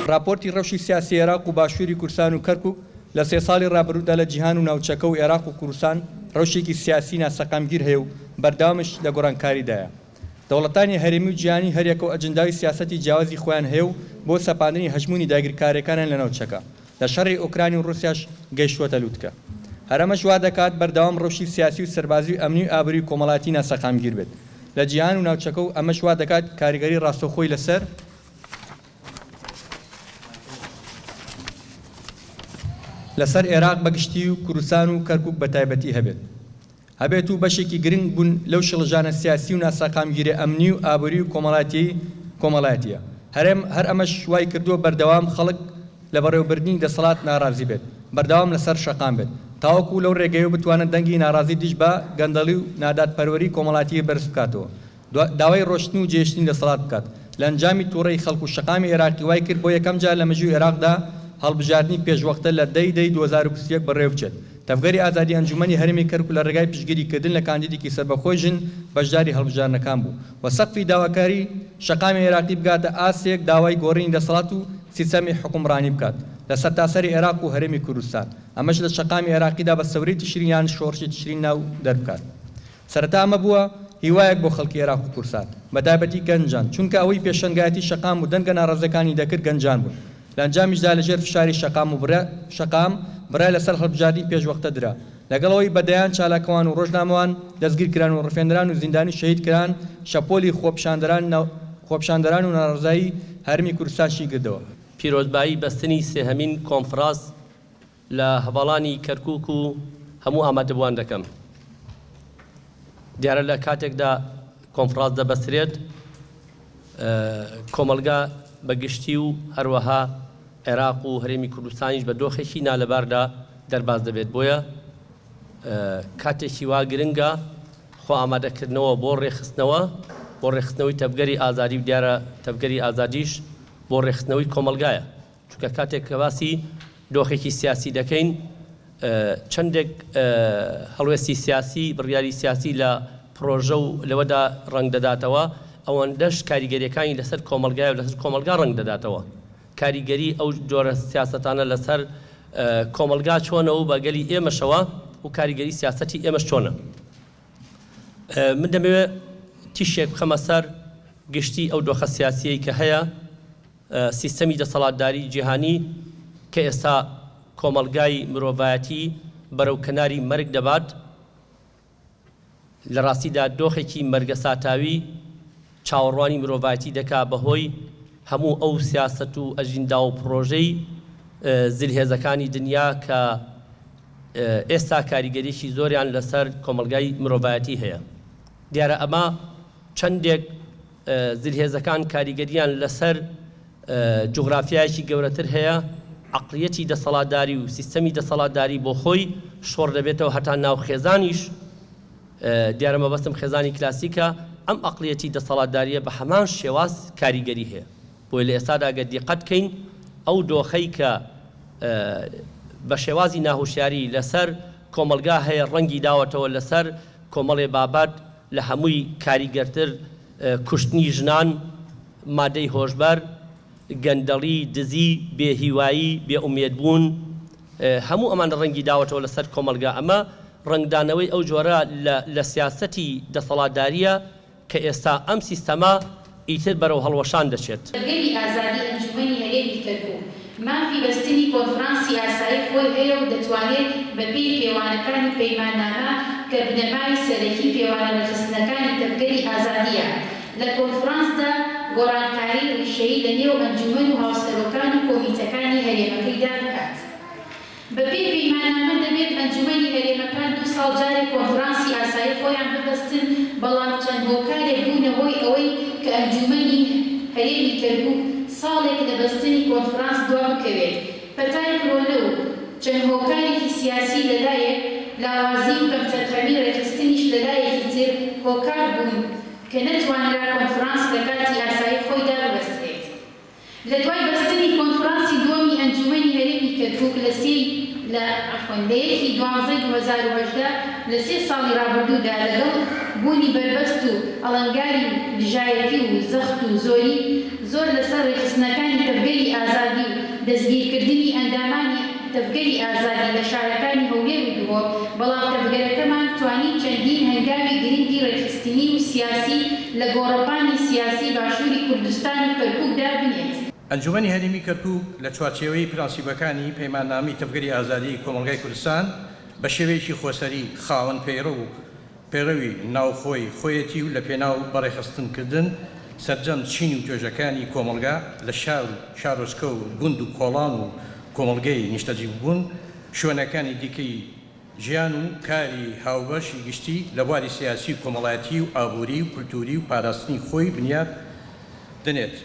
ڕاپۆرتی ڕەوشی سیاسی ئێراق و باشووری کوردستان و کەرکوک لە سێ ساڵی ڕابردوودا لە جیهان و ناوچەکە و ئێراق و کوردستان ڕەوشێکی سیاسی ناسەقامگیر هەیە و بەردەوامیش لە گۆڕانکاریدایە. دەوڵەتانی هەرێمی و جیهانی هەریەکە و ئەجنداوی سیاسەتی جیاوازی خۆیان هەیە و بۆ سەپاندنی هەژموونی داگیرکارەکانیان لە ناوچەکە لە شەڕی ئۆکرانی و ڕوسیاش گەیشتووەتە لوتکە. هەر ئەمەش وا دەکات بەردەوام ڕەوشی سیاسی و سەربازی و ئەمنی و ئابووری و کۆمەڵایەتی ناسەقامگیر بێت لە جیهان و ناوچەکە و ئەمەش وا دەکات کاریگەری ڕاستەوخۆی لەسەر لەسەر ئێراق بە گشتی و کوردستان و کەرکوک بە تایبەتی هەبێت. هەبێت و بەشێکی گرنگ بوون لەو شڵەژانە سیاسی و ناسەقامگیرە ئەمنی و ئابووری و کۆمەڵایەتیەی کۆمەڵایەتیە. هەرێم هەر ئەمەش وای کردووە بەردەوام خەڵک لە بەڕێوەبردنی دەسەڵات ناڕازی بێت، بەردەوام لەسەر شەقام بێت، تاوەکو لەو ڕێگەیەوە بتوانن دەنگی ناڕازی دژ بە گەندەڵی و نادادپەروەری کۆمەڵایەتی بەرز بکاتەوە. داوای ڕۆشتن و جێهێشتنی دەسەڵات بکات. لە ئەنجامی توڕەی خەڵک و شەقامی ئێراقی وای کرد بۆ یەکەم جار لە مێژووی ئێراقدا هەڵبژاردنی پێشوەختە لە دە ی دەی 2021 بەڕێوەبچێت. تەڤگەری ئازادی ئەنجوومەنی هەرێمی کەرکوک لە ڕێگای پشتگیری کردن لە کاندیدێکی سەربەخۆی ژن بەشداری هەڵبژاردنەکان بوو و سەقفی داواکاری شەقامی ئێراقی بگاتە ئاستێک داوای گۆڕینی دەسەڵات و سیستەمی حوکمڕانی بکات لە سەرتاسەری ئێراق و هەرێمی کوردستان ئەمەش لە شەقامی ئێراقیدا بە سەورەی تشرین یان شۆڕشی تشرین ناو دەربکات. سەرەتا ئەمە بووە هیوایەک بۆ خەڵکی ئێراق و کوردستان، بەتایبەتی گەنجان، چونکە ئەوەی پێشەنگایەتی شەقام و دەنگە ناڕازیەکانی دەکرد گەنجان بوون. لە ئەنجامیشدا لەژێر فشاری شەقام و شەقام بڕیار لەسەر هەڵبژاردنی پێشوەختە درا. لەگەڵ ئەوەی بە دەیان چالاکوان و ڕۆژنامەوان دەستگیرکران و ڕفێندران و زیندانی و شەهید کران، شەپۆلی خۆپیشاندەران خۆپیشاندەران و ناڕەزایی هەرێمی کوردستانشی گردەوە. پیرۆزبایی بەستنی سێهەمین کۆنفراس لە هەڤاڵانی کەرکوک و هەموو ئامادەبووان دەکەم. دیارە لە کاتێکدا کۆنفڕانس دەبەسترێت کۆمەڵگا بە گشتی و هەروەها عێراق و هەرێمی کوردستانیش بە دۆخێکی نالەباردا دەرباز دەبێت بۆیە کاتێکی وا گرنگە خۆ ئامادەکردنەوە بۆ ڕێکخستنەوە بۆ ڕێکخستنەوەی تەڤگەری ئازادی و دیارە تەڤگەری ئازادیش بۆ ڕێکخستنەوەی کۆمەڵگایە. چونکە کاتێک کە باسی دۆخێکی سیاسی دەکەین چەندێک هەڵوێستی سیاسی، بڕیاری سیاسی لە پڕۆژە و لەوەدا ڕەنگ دەداتەوە، ئەوەندەش کاریگەرییەکانی لەسەر کۆمەڵگایە و لەسەر کۆمەڵگا ڕەنگ دەداتەوە. کاریگەری ئەو جۆرە سیاسەتانە لەسەر کۆمەڵگا چۆنە و بە گەلی ئێمەشەوە و کاریگەری سیاسەتی ئێمەش چۆنە. من دەمەوێت تیشێک بخەمە سەر گشتی ئەو دۆخە سیاسییەی کە هەیە، سیستەمی دەسەڵاتداری جیهانی کە ئێستا کۆمەڵگای مرۆڤایەتی بەرەو کەناری مەرگ دەبات، لە ڕاستیدا دۆخێکی مەرگەساتاوی چاوەڕوانی مرۆڤایەتی دەکا بەهۆی هەموو ئەو سیاسەت و ئەژیندا و پڕۆژەی زلهێزەکانی دنیا کە ئێستا کاریگەریی زۆریان لەسەر کۆمەڵگای مرۆڤایەتی هەیە. دیارە ئەمە چەندێک زلهێزەکان کاریگەرییان لەسەر جوغرافیایەکی گەورەتر هەیە، عەقڵیەتی دەسەڵاتداری و سیستەمی دەسەڵاتداری بۆ خۆی شۆڕ دەبێتەوە هەتا ناو خێزانیش، دیارە مەبەستم خێزانی کلاسیکە، ئەم عەقڵیەتی دەسەڵاتدارییە بە هەمان شێواز کاریگەری هەیە. بۆیە لە ئێستادا گەر دیقەت کەین ئەو دۆخەی کە بە شێوازی ناهوشیاری لەسەر کۆمەڵگا هەیە ڕەنگی داوەتەوە لەسەر کۆمەڵێ بابەت، لە هەمووی کاریگەرتر کوشتنی ژنان، مادەی هۆشبەر، گەندەڵی، دزی، بێ هیوایی، بێ ئومێدبوون، هەموو ئەمانە ڕەنگی داوەتەوە لەسەر کۆمەڵگا، ئەمە ڕەنگدانەوەی ئەو جۆرە لە سیاسەتی دەسەڵاتدارییە کە ئێستا ئەم سیستەمە ئیتر بەرەو هەڵوەشان دەچێت. تەڤگەری ئازادی ئەنجومەنی هەرێمی کەرکوک مافی بەستنی کۆنفرانسی ئاسایی خۆی هەیە و دەتوانێت بەپێی پێوانەکانی پەیماننامە کە بنەمای سەرەکی پێوانە ڕێکخستنەکانی تەڤگەری ئازادییە لە کۆنفرانسدا گۆڕانکاری ڕیشەیی لە نێو ئەنجومەن و هاوسەرۆکان و کۆمیتەکانی هەرێمەکەیدا بکات. بەپێی پەیماننامە دەبێت ئەنجومەنی هەرێمەکان دوو ساڵ جارێک کۆنفرانسی ئاسایی خۆیان ببەستن، بەڵام چەند هۆکارێک بوونە هۆی ئەوەی کە ئەنجومەنی هەرێمی کەرکوک ساڵێک لە بەستنی کۆنفرانس دوا بکەوێت، پەتای کرۆنە و چەند هۆکارێکی سیاسی لەلایەک، لاوازی و کەمتەرخەمی رێکخستنیش لەلایەکی تر هۆکار بوون کە نەتوانرا کۆنفرانس لە کاتی ئاسایی خۆیدا ببەسترێت. لە دوای بەستنی کۆنفرانسی دووەمی ئەنجوومەنی هەرێمی کەرکووک لە سێی. لە عەفوەن لە یەکی دوانزەی 2018 لە سێ ساڵی ڕابردوودا لەگەڵ بوونی بەربەست و ئەڵەنگاری و دژایەتی و زەخت و زۆری زۆر لەسەر ڕێکخستنەکانی تەڤگەری ئازادی و دەستگیرکردنی ئەندامانی تەڤگەری ئازادی لە شارەکانی هەولێر و دهۆک، بەڵام تەڤگەرەکەمان توانی چەندین هەنگاوی گرنگی ڕێکخستنی و سیاسی لە گۆڕەپانی سیاسی باشووری کوردستان و کەرکوکدا بنێت. ئەنجومەنی هەرێمی کەرکوک لە چوارچێوەی پرەنسیپەکانی پەیماننامەی تەڤگەری ئازادیی کۆمەڵگای کوردستان بە شێوەیەکی خۆسەری خاوەن پەیڕەو و پەیڕەوی ناوخۆی خۆیەتی و لەپێناو بەڕێکخستنکردن سەرجەم چین و توێژەکانی کۆمەڵگا لە شار و شارۆچکە و گوند و کۆڵان و کۆمەڵگەی نیشتەجیبوون شوێنەکانی دیکەی ژیان و کاری هاوبەشی گشتی لە بواری سیاسی و کۆمەڵایەتی و ئابووری و کولتووری و پاراستنی خۆی بنیات دەنێت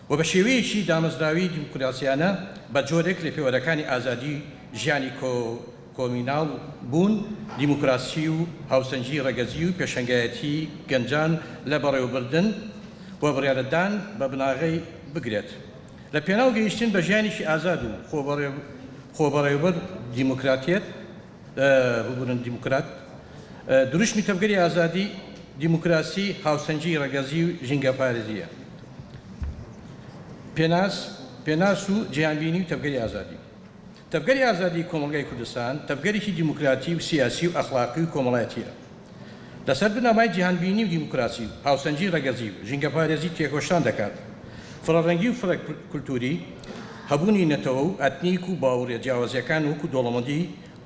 و بە شێوەیەکی دامەزراوی دیموکراسیانە بە جۆرێک لە پێوەرەکانی ئازادی ژیانی کۆمیناڵ بوون، دیموکراسی و هاوسەنگی ڕەگەزی و پێشەنگایەتی گەنجان لە بەڕێوەبردن و بڕیاردان بە بناغەی بگرێت لە پێناو گەیشتن بە ژیانێکی ئازاد و خۆبەڕێوەبەر دیموکراتیەت. ببورن دیموکرات، دروشمی تەڤگەری ئازادی، دیموکراسی، هاوسەنگی ڕەگەزی و ژینگەپارێزییە. پێناس، پێناس و جیهانبینی و تەڤگەری ئازادی. تەڤگەری ئازادی کۆمەڵگای کوردستان تەڤگەرێکی دیموکراتی و سیاسی و ئەخلاقی و کۆمەڵایەتییە. لەسەر بنەمای جیهانبینی و دیموکراسی و هاوسەنگی ڕەگەزی و ژینگەپارێزی تێکۆشان دەکات. فرەڕەنگی و فرە کولتووری، هەبوونی نەتەوە و ئەتنیک و باوڕە جیاوازییەکان وەکو دەوڵەمەندی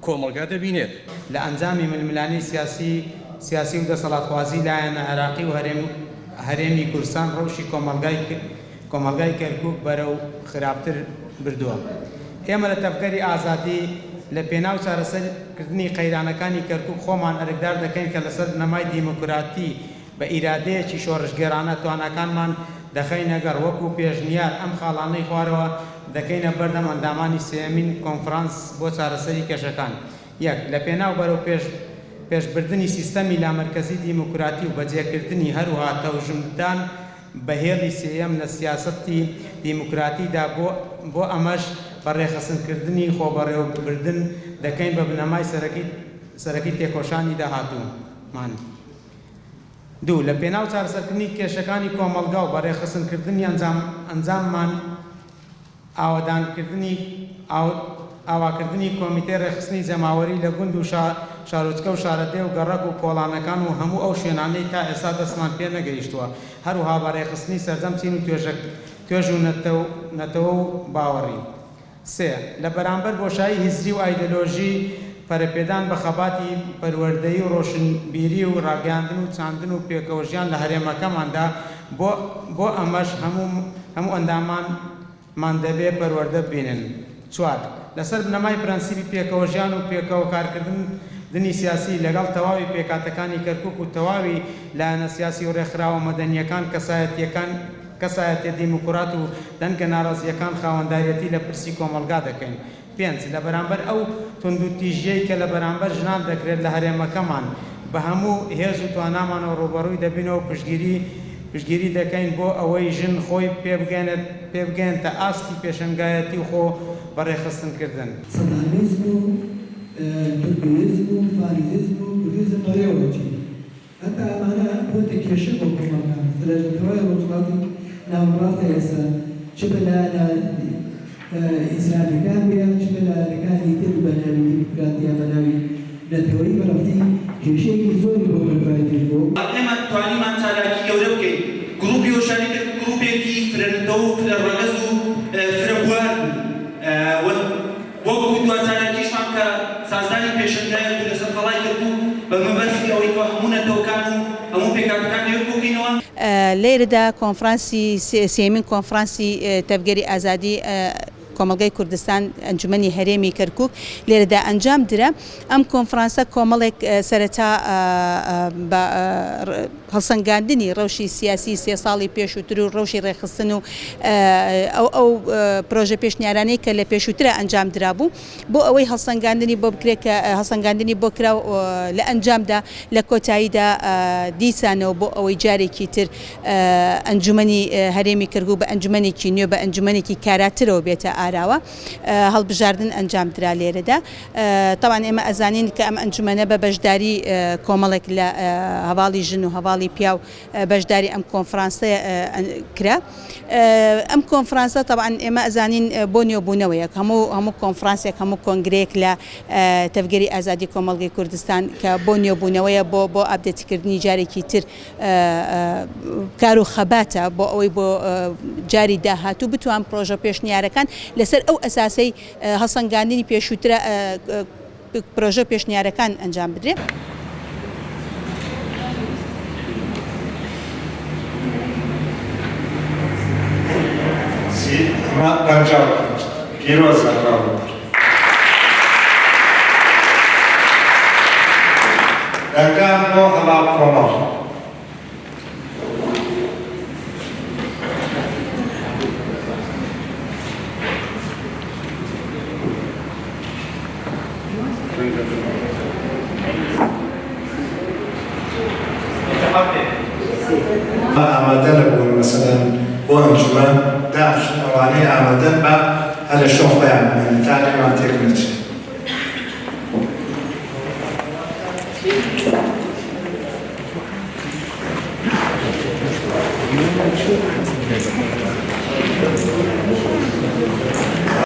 کۆمەڵگا دەبینێت. لە ئەنجامی ململانێی سیاسی سیاسی و دەسەڵاتخوازی لایەنە عێراقی و هەرێم هەرێمی کوردستان ڕەوشی کۆمەڵگای کۆمەڵگای کەرکوک بەرەو خراپتر بردووە. ئێمە لە تەڤگەری ئازادی لە پێناو چارەسەر کردنی قەیرانەکانی کەرکوک خۆمان ئەرکدار دەکەین کە لەسەر بنەمای دیموکراتی بە ئیرادەیەکی شۆڕشگێڕانە تواناکانمان دەخەینە گەڕ وەکو پێشنیار ئەم خاڵانەی خوارەوە دەکەینە بەردەم ئەندامانی سێیەمین کۆنفرانس بۆ چارەسەری کێشەکان، یەک. لە پێناو بەرەو پێش پێش بردنی سیستەمی لامەرکەزی دیموکراتی و بەجێکردنی هەروەها تەوژمدان بە هێڵی سێیەم لە سیاسەتی دیموکراتیدا بۆ بۆ ئەمەش بە ڕێکخستن کردنی خۆبەڕێوەبردن دەکەین بە بنەمای سەرەکی سەرەکی تێکۆشانی داهاتوومان. دوو، لە پێناو چارەسەرکردنی کێشەکانی کۆمەڵگا و بەڕێکخستن کردنی ئەنجام ئەنجاممان ئاوەدانکردنی ئاواکردنی کۆمیتەی ڕێکخستنی جەماوەری لە گوند و شارۆچکە و شارەدێ و گەڕەک و کۆڵانەکان و هەموو ئەو شوێنانەی تا ئێستا دەستمان پێ نەگەیشتووە هەروها بە ڕێکخستنی سەرجەم چین و توێژ و نەتەوە و باوەڕی. سێ، لە بەرامبەر بۆشایی هزری و ئایدۆلۆژی، پەرەپێدان بە خەباتی پەروەردەیی و ڕۆشنبیری و ڕاگەیاندن و چاندن و پێکەوەژیان لە هەرێمەکەماندا، بۆ بۆ ئەمەش هەموو هەموو ئەندامانمان دەبێ پەروەردە ببینن. چوار، لەسەر بنەمای پرەنسیپی پێکەوەژیان و پێکەوە کارکردن دنی سیاسی لەگەڵ تەواوی پێکهاتەکانی کەرکوک و تەواوی لایەنە سیاسی و ڕێکخراوە مەدەنییەکان کەسایەتییەکان کەسایەتیە دیموکرات و دەنگە ناڕازییەکان خاوەنداریەتی لە پرسی کۆمەڵگا دەکەین. پێنج، لە بەرامبەر ئەو توندوتیژیەی کە لە بەرامبەر ژنان دەکرێت لە هەرێمەکەمان، بە هەموو هێز و توانامانەوە ڕووبەڕووی دەبینەوە و پشتگیری پشتگیری دەکەین بۆ ئەوەی ژن خۆی پێبگەیەنێت پێبگەیەنتە ئاستی پێشەنگایەتی و خۆ بەڕێکخستنکردن. سەدامیزم و تورکیزم و فارسیزم و کوردیزم بەڕێوە بچین. هەتا ئەمانە بۆتە کێشە بۆ کۆمەڵگا، مەسەلەن لە تەواوی ڕۆژهەڵاتی ناوەڕاستە ئێستا چ بە لایەنە ئیسلامیەکان بێ یان چ بە لایەنەکانی تر بە ناوی دیموکراتی یان بە ناوی نەتەوەیی بەڕاستی کێشەیەکی زۆری بۆ مرۆڤایەتیش بووە و. ئێمە توانیمان چالاکی گەورە بکەین. گروپی هۆشیاری کەرکوک گروپێکی فرە نەتەوە و فرە ڕەگەز و فرە بوار بوو و وەکو دوا چالاکیشمان کە سازدانی پێشەنگایەک بوو لەسەر قەڵای کەرکوک بە مەبەستی ئەوەی کە هەموو نەتەوەکان و هەموو پێکهاتەکان لەوێ کۆکەینەوە. لێرەدا کۆنفرانسی سێیەمین کۆنفرانسی تەڤگەری ئازادی کۆمەڵگای کوردستان ئەنجومەنی هەرێمی کەرکوک لێرەدا ئەنجام درا. ئەم کۆنفرانسە کۆمەڵێک سەرەتا بە. هەڵسەنگاندنی ڕەوشی سیاسی سێ ساڵی پێشووتر و ڕەوشی ڕێکخستن و ئەو ئەو پرۆژە پێشنیارانەی کە لە پێشووترا ئەنجام درابوو بۆ ئەوەی هەڵسەنگاندنی بۆ بکرێت کە هەڵسەنگاندنی بۆ کرا و لە ئەنجامدا لە کۆتاییدا دیسانەوە بۆ ئەوەی جارێکی تر ئەنجومەنی هەرێمی کەرکوک بە ئەنجومەنێکی نوێ بە ئەنجومەنێکی کاراترەوە بێتە ئاراوە هەڵبژاردن ئەنجام درا لێرەدا. تەبعەن ئێمە ئەزانین کە ئەم ئەنجومەنە بە بەشداری کۆمەڵێک لە هەڤاڵی ژن و هەڤاڵی پیاو بەشداری ئەم کۆنفرانسە کرا. ئەم کۆنفرانسە تەبعەن ئێمە ئەزانین بۆ نوێبوونەوەیەک هەموو هەموو کۆنفرانسێک هەموو کۆنگرەیەک لە تەڤگەری ئازادی کۆمەڵگەی کوردستان کە بۆ نوێبوونەوەیە بۆ بۆ ئاپدەیتکردنی جارێکی تر کار و خەباتە بۆ ئەوەی بۆ جاری داهاتوو بتوان پرۆژە پێشنیارەکان لەسەر ئەو ئەساسەی هەڵسەنگاندنی پێشووترە پرۆژە و پێشنیارەکان ئەنجام بدرێ. سی ئەمە 55 پیرۆزە هەڤاڵ عومەر. دەنگدان بۆ هەڤاڵ کۆمەڵ. ئامادە نەبوون مەسەلەن بۆ ئەنجومەن داشن ئەوانەی ئامادەن با هەر لە شوێن خۆیان بمێنن تا لێمان تێک.